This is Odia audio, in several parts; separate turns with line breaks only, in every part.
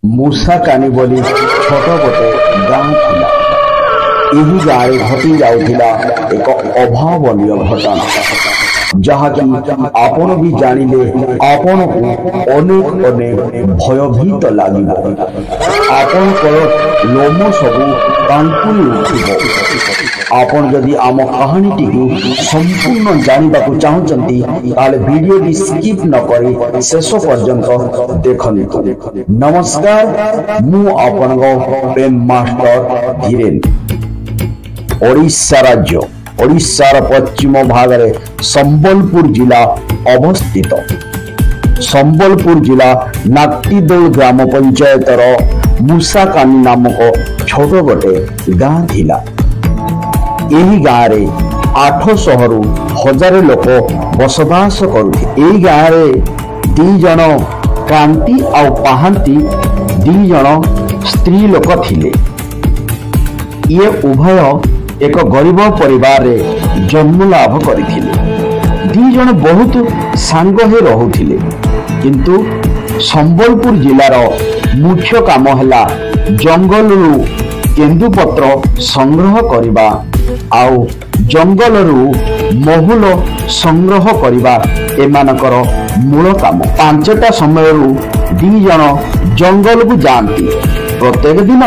ମୂଷାକାନି ବୋଲି ଛୋଟ ଗୋଟେ ଗାଁ ଥିଲା। ଏହି ଗାଁରେ ଘଟି ଯାଉଥିଲା ଏକ ଅଭାବନୀୟ ଘଟଣା, ଯାହାକି ଆପଣ ବି ଜାଣିଲେ ଆପଣଙ୍କୁ ଅନେକ ଅନେକ ଭୟଭୀତ ଲାଗିବ, ଆପଣଙ୍କର ଲୋମ ସବୁ ଟାଙ୍କୁରି ଉଠିବ। ଆପଣ ଯଦି ଆମ କାହାଣୀଟିକୁ ସମ୍ପୂର୍ଣ୍ଣ ଜାଣିବାକୁ ଚାହୁଁଛନ୍ତି, ତାହେଲେ ଭିଡ଼ିଓଟି ସ୍କିପ୍ ନ କରି ଶେଷ ପର୍ଯ୍ୟନ୍ତ ଦେଖନ୍ତୁ। ନମସ୍କାର, ମୁଁ ଆପଣଙ୍କ ପ୍ରେମ ମାଷ୍ଟର ଧୀରେନ। ଓଡ଼ିଶା ରାଜ୍ୟ, ଓଡ଼ିଶାର ପଶ୍ଚିମ ଭାଗରେ ସମ୍ବଲପୁର ଜିଲ୍ଲା ଅବସ୍ଥିତ। ସମ୍ବଲପୁର ଜିଲ୍ଲା ନାକ୍ଟିଦୋଳ ଗ୍ରାମ ପଞ୍ଚାୟତର ମୂଷାକାନି ନାମକ ଛୋଟ ଗୋଟେ ଗାଁ ଥିଲା। ଏହି ଗାଁରେ 800ରୁ 1000 ଲୋକ ବସବାସ କରୁଥିଲେ। ଏହି ଗାଁରେ ଦି ଜଣ କ୍ରାନ୍ତି ଆଉ ପାହାନ୍ତି ଦି ଜଣ ସ୍ତ୍ରୀ ଲୋକ ଥିଲେ। ଇଏ ଉଭୟ ଏକ ଗରିବ ପରିବାରରେ ଜନ୍ମ ଲାଭ କରିଥିଲେ। ଦି ଜଣ ବହୁତ ସାଙ୍ଗ ହୋଇ ରହୁଥିଲେ। କିନ୍ତୁ ସମ୍ବଲପୁର ଜିଲ୍ଲାର ମୁଖ୍ୟ କାମ ହେଲା ଜଙ୍ଗଲରୁ କେନ୍ଦୁପତ୍ର ସଂଗ୍ରହ କରିବା ଆଉ ଜଙ୍ଗଲରୁ ମହୁଲ ସଂଗ୍ରହ କରିବା ଏମାନଙ୍କର ମୂଳ କାମ। 5ଟା ସମୟରୁ ଦି ଜଣ ଜଙ୍ଗଲକୁ ଯାଆନ୍ତି, ପ୍ରତ୍ୟେକ ଦିନ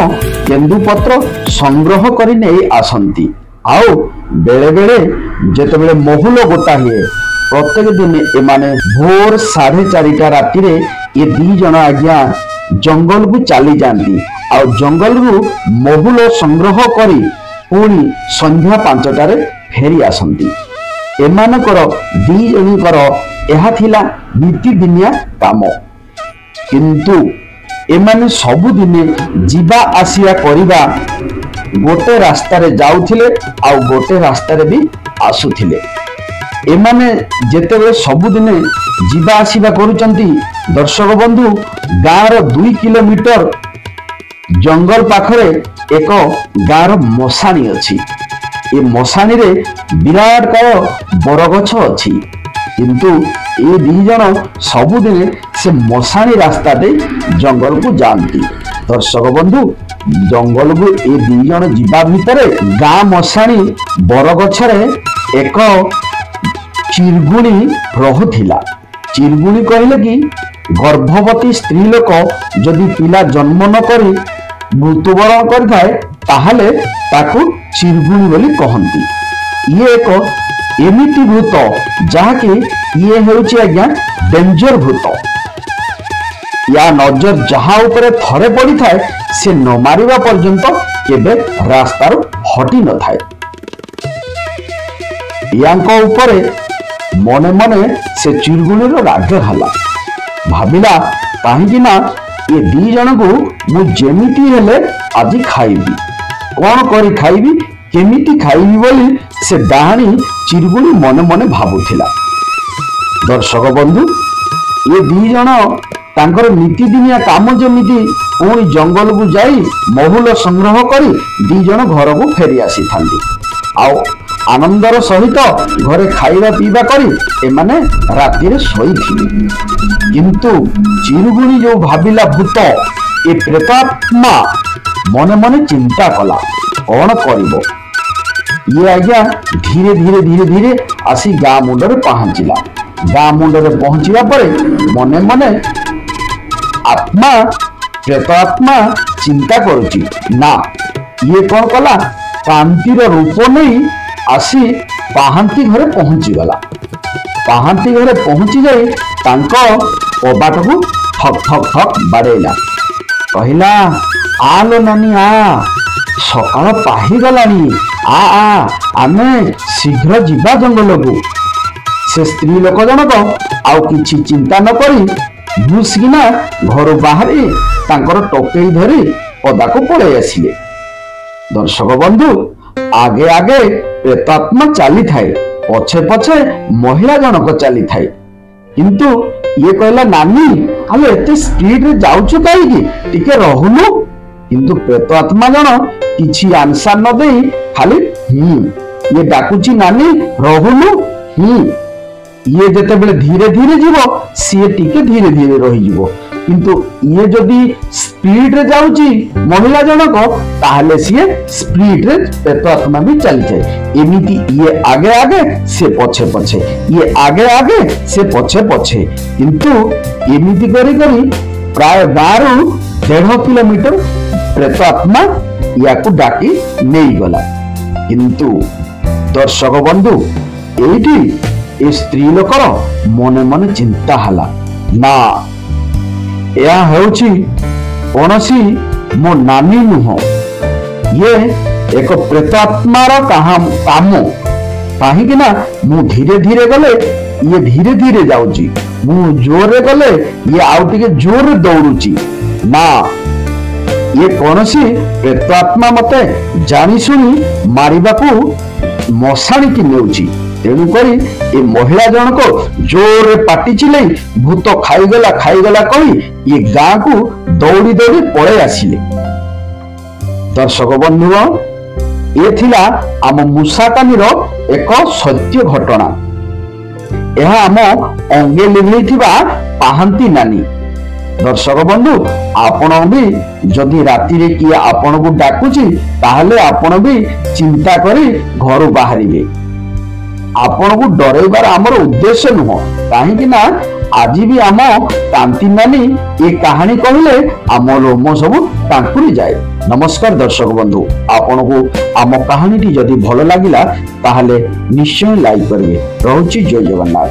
କେନ୍ଦୁପତ୍ର ସଂଗ୍ରହ କରି ନେଇ ଆସନ୍ତି। ଆଉ ବେଳେ ବେଳେ ଯେତେବେଳେ ମହୁଲ ଗୋଟା ହୁଏ, ପ୍ରତ୍ୟେକ ଦିନ ଏମାନେ ଭୋର 4:30 ରାତିରେ ଏ ଦି ଜଣ ଆଜ୍ଞା ଜଙ୍ଗଲକୁ ଚାଲି ଯାଆନ୍ତି ଆଉ ଜଙ୍ଗଲରୁ ମହୁଲ ସଂଗ୍ରହ କରି ପୁଣି ସନ୍ଧ୍ୟା 5ଟାରେ ଫେରି ଆସନ୍ତି। ଏମାନଙ୍କର ଦି ଜଣଙ୍କର ଏହା ଥିଲା ନୀତିଦିନିଆ କାମ। କିନ୍ତୁ ଏମାନେ ସବୁଦିନେ ଯିବା ଆସିବା କରିବା ଗୋଟେ ରାସ୍ତାରେ ଯାଉଥିଲେ ଆଉ ଗୋଟେ ରାସ୍ତାରେ ବି ଆସୁଥିଲେ। ଏମାନେ ଯେତେବେଳେ ସବୁଦିନେ ଯିବା ଆସିବା କରୁଛନ୍ତି, ଦର୍ଶକ ବନ୍ଧୁ, ଗାଁର 2 କିଲୋମିଟର ଜଙ୍ଗଲ ପାଖରେ ଏକ ଗାଁର ମଶାଣି ଅଛି। ଏ ମଶାଣିରେ ବିରାଟ କାୟ ବରଗଛ ଅଛି। କିନ୍ତୁ ଏ ଦି ଜଣ ସବୁଦିନେ ସେ ମଶାଣି ରାସ୍ତା ଦେଇ ଜଙ୍ଗଲକୁ ଯାଆନ୍ତି। ଦର୍ଶକ ବନ୍ଧୁ, ଜଙ୍ଗଲକୁ ଏ ଦି ଜଣ ଯିବା ଭିତରେ ଗାଁ ମଶାଣି ବରଗଛରେ ଏକ ଚିରଗୁଣି ରହୁଥିଲା। ଚିରଗୁଣି କହିଲେ କି ଗର୍ଭବତୀ ସ୍ତ୍ରୀ ଲୋକ ଯଦି ପିଲା ଜନ୍ମ ନ କରି ମୃତ୍ୟୁବରଣ କରିଥାଏ, ତାହେଲେ ତାକୁ ଚିରଗୁଣି ବୋଲି କହନ୍ତି। ଇଏ ଏକ ଏମିତି ଭୂତ ଯାହାକି ଇଏ ହେଉଛି ଆଜ୍ଞା ଡେଞ୍ଜର ଭୂତ। ୟା ନଜର ଯାହା ଉପରେ ଥରେ ପଡ଼ିଥାଏ, ସେ ନ ମାରିବା ପର୍ଯ୍ୟନ୍ତ କେବେ ରାସ୍ତାରୁ ହଟି ନଥାଏ। ୟାଙ୍କ ଉପରେ ମନେ ମନେ ସେ ଚିରଗୁଣିର ରାଗ ହେଲା। ଭାବିଲା, କାହିଁକି ନା ଏ ଦି ଜଣଙ୍କୁ ମୁଁ ଯେମିତି ହେଲେ ଆଜି ଖାଇବି, କଣ କରି ଖାଇବି, କେମିତି ଖାଇବି ବୋଲି ସେ ଡାହାଣୀ ଚିରଗୁଣି ମନେ ମନେ ଭାବୁଥିଲା। ଦର୍ଶକ ବନ୍ଧୁ, ଏ ଦି ଜଣ ତାଙ୍କର ନୀତିଦିନିଆ କାମ ଯେମିତି ପୁଣି ଜଙ୍ଗଲକୁ ଯାଇ ମହୁଲ ସଂଗ୍ରହ କରି ଦି ଜଣ ଘରକୁ ଫେରି ଆସିଥାନ୍ତି ଆଉ ଆନନ୍ଦର ସହିତ ଘରେ ଖାଇବା ପିଇବା କରି ଏମାନେ ରାତିରେ ଶୋଇଥିଲେ। କିନ୍ତୁ ଚିରୁଗୁଣି ଯୋଉ ଭାବିଲା ଭୂତ, ଏ ପ୍ରେତାତ୍ମା ମନେ ମନେ ଚିନ୍ତା କଲା କଣ କରିବ। ଇଏ ଆଜ୍ଞା ଧୀରେ ଧୀରେ ଧୀରେ ଧୀରେ ଆସି ଗାଁ ମୁଣ୍ଡରେ ପହଞ୍ଚିଲା। ଗାଁ ମୁଣ୍ଡରେ ପହଞ୍ଚିବା ପରେ ମନେ ମନେ ଆତ୍ମା, ପ୍ରେତ ଆତ୍ମା ଚିନ୍ତା କରୁଛି ନା, ଇଏ କଣ କଲା, କାନ୍ତିର ରୂପ ନେଇ ଆସି ପାହାନ୍ତି ଘରେ ପହଞ୍ଚିଗଲା। ପାହାନ୍ତି ଘରେ ପହଞ୍ଚି ଯାଇ ତାଙ୍କ କବାଟକୁ ଠକ୍ ଠକ୍ ଠକ୍ ବାଡ଼େଇଲା। କହିଲା, ଆଲୋ ନାନୀ ଆ, ସକାଳ ପାହିଗଲାଣି, ଆ ଆ, ଆମେ ଶୀଘ୍ର ଯିବା ଜଙ୍ଗଲକୁ। ସେ ସ୍ତ୍ରୀ ଲୋକ ଜଣକ ଆଉ କିଛି ଚିନ୍ତା ନ କରି ଭୁସିକିନା ଘରୁ ବାହାରି ତାଙ୍କର ଟୋକେଇ ଧରି ପଦାକୁ ପଳେଇ ଆସିଲେ। ଦର୍ଶକ ବନ୍ଧୁ, ଆଗେ ଆଗେ ପ୍ରେତାତ୍ମା ଚାଲିଥାଏ, ପଛେ ପଛେ ମହିଳା ଜଣକ ଚାଲିଥାଏ। କିନ୍ତୁ ଇଏ କହିଲା, ନାନୀ ଆଲୋ, ଏତେ ସ୍ପିଡରେ ଯାଉଛୁ କାହିଁକି, ଟିକେ ରହୁନୁ। କିନ୍ତୁ ପ୍ରେତ ଆତ୍ମା ଜଣ କିଛି ଆନ୍ସର ନ ଦେଇ ଖାଲି ହୁଁ। ଇଏ ଡାକୁଛି, ନାନୀ ରହୁନୁ, ହୁଁ। ଇଏ ଯେତେବେଳେ ଧୀରେ ଧୀରେ ଯିବ, ସିଏ ଟିକେ ଧୀରେ ଧୀରେ ରହିଯିବ। କିନ୍ତୁ ଇଏ ଯଦି ସ୍ପିଡରେ ଯାଉଛି ମହିଳା ଜଣକ, ତାହେଲେ ସିଏ ସ୍ପିଡରେ ପ୍ରେତ ଆତ୍ମା ବି ଚାଲିଯାଏ। ଏମିତି ଇଏ ଆଗେ ଆଗେ ସେ ପଛେ ପଛେ, ଇଏ ଆଗେ ଆଗେ ସେ ପଛେ ପଛେ, କିନ୍ତୁ ଏମିତି କରି କରି ପ୍ରାୟ ଗାଁରୁ 1.5 କିଲୋମିଟର ପ୍ରେତ ଆତ୍ମା ୟାକୁ ଡାକି ନେଇଗଲା। କିନ୍ତୁ ଦର୍ଶକ ବନ୍ଧୁ, ଏଇଠି ଏ ସ୍ତ୍ରୀ ଲୋକର ମନେ ମନେ ଚିନ୍ତା ହେଲା, ନା ଏହା ହେଉଛି କୌଣସି ମୋ ନାନୀ ନୁହଁ, ଇଏ ଏକ ପ୍ରେତାତ୍ମାର କାମ। କାହିଁକି ନା ମୁଁ ଧୀରେ ଧୀରେ ଗଲେ ଇଏ ଧୀରେ ଧୀରେ ଯାଉଛି, ମୁଁ ଜୋରରେ ଗଲେ ଇଏ ଆଉ ଟିକେ ଜୋରରେ ଦୌଡୁଛି। ନା, ଇଏ କୌଣସି ପ୍ରେତାତ୍ମା ମତେ ଜାଣିଶୁଣି ମାରିବାକୁ ମଶାଣିକି ନେଉଛି। ତେଣୁକରି ଏ ମହିଳା ଜଣକ ଜୋରରେ ପାଟି ଚିଲେଇ ଭୂତ ଖାଇଗଲା ଖାଇଗଲା କହି ଇଏ ଗାଁକୁ ଦୌଡ଼ି ଦୌଡ଼ି ପଳେଇ ଆସିଲେ। ଦର୍ଶକ ବନ୍ଧୁଗଣ, ଏ ଥିଲା ଆମ ମୂଷାକାନିର ଏକ ସତ୍ୟ ଘଟଣା। ଏହା ଆମ ଅଙ୍ଗେ ଲିଭେଇଥିବା ପାହାନ୍ତି ନାନୀ। ଦର୍ଶକ ବନ୍ଧୁ, ଆପଣ ବି ଯଦି ରାତିରେ କିଏ ଆପଣଙ୍କୁ ଡାକୁଛି, ତାହେଲେ ଆପଣ ବି ଚିନ୍ତା କରି ଘରୁ ବାହାରିବେ। ଆପଣଙ୍କୁ ଡରେଇବାର ଆମର ଉଦ୍ଦେଶ୍ୟ ନୁହଁ, କାହିଁକି ନା ଆଜି ବି ଆମ କାନ୍ତି ନାନୀ ଏ କାହାଣୀ କହିଲେ ଆମ ଲୋମ ସବୁ ଟାଙ୍କୁରି ଯାଏ। ନମସ୍କାର ଦର୍ଶକ ବନ୍ଧୁ, ଆପଣଙ୍କୁ ଆମ କାହାଣୀଟି ଯଦି ଭଲ ଲାଗିଲା ତାହେଲେ ନିଶ୍ଚୟ ଲାଇକ୍ କରିବେ। ରହୁଛି, ଜୟ ଜଗନ୍ନାଥ।